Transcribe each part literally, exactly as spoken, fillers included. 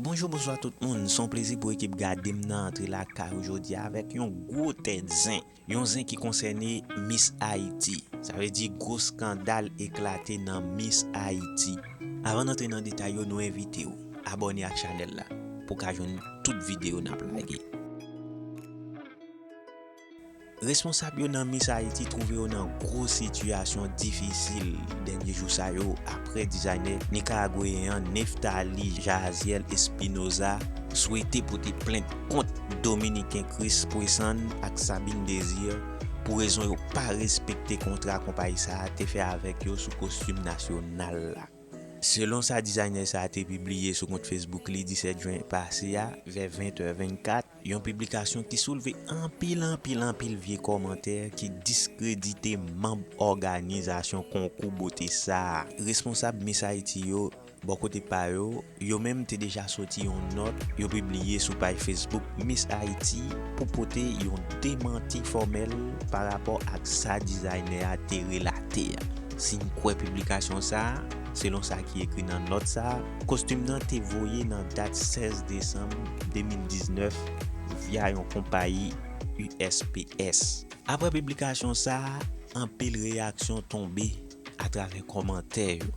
Bonjou, bonswa tout moun. Se yon plezi pou ekip Gade M nan antre lakay ou jodi a avèk yon gwo tèt zen. Yon zen ki konsène Miss Haiti. Sa vle di gwo eskandal eklate nan Miss Haiti. Avan n antre nan detay yo, nou envite w abòne ak chanèl la pou w ka jwenn tout videyo n ap lage. Responsab yo nan Miss Haiti twouve yo nan gwo sitiyasyon difisil dènye jou sa yo, apre dizaynè nikaragweyen an Nephtaly Jaziel Espinoza swete pote plent kont Dominiken Chris Poisson ak Sabine Désir pou rezon yo pa respekte kontra konpayi sa a te fè avèk yo sou kostim nasyonal la. Selon sa dizaynè sa a te pibliye sou kont Facebook li disèt jen pase a, vè ven tè vennkat, yon piblikasyon ki soulve anpil, anpil, anpil vye kòmantè ki diskredite manm òganizasyon konkou bote sa a. Responsab Miss Haiti yo, bò kote pa yo, yo menm te deja soti yon nòt yo pibliye sou paj Facebook Miss Haiti pou pote yon demanti fòmèl pa rapò ak sa dizaynè a te relate a. Si n kwè piblikasyon sa a, selon sa ki ekri nan nòt sa a, kostim nan te voye nan dat sèz desanm de mil diznèf via yon konpayi U S P S. Apre piblikasyon sa a, anpil reyaksyon tonbe atravè kòmantè yo.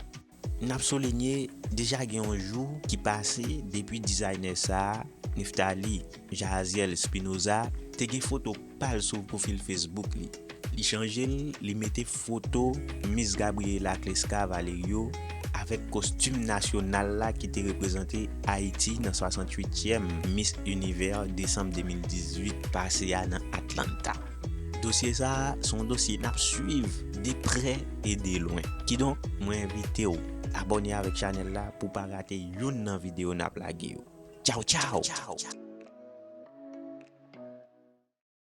N ap soulinye, deja gen yon jou ki pase depi dizaynè sa a, Nephtaly Jaziel Espinoza, te gen foto pa l sou pwofil Facebook li. Li chanje l, li mete foto Miss Gabriela Clesca Valerio avèk kostim nasyonal la ki te reprezante Ayiti nan swasanntuityèm Miss Univers desanm de mil dizuit pase a nan Atlanta. Dosye sa a se yon dosye n ap swiv de prè e de lwen. Kidonk, mwen envite w abòne avèk chanèl la pou w pa rate youn nan videyo n ap lage yo. Tchaw, tchaw!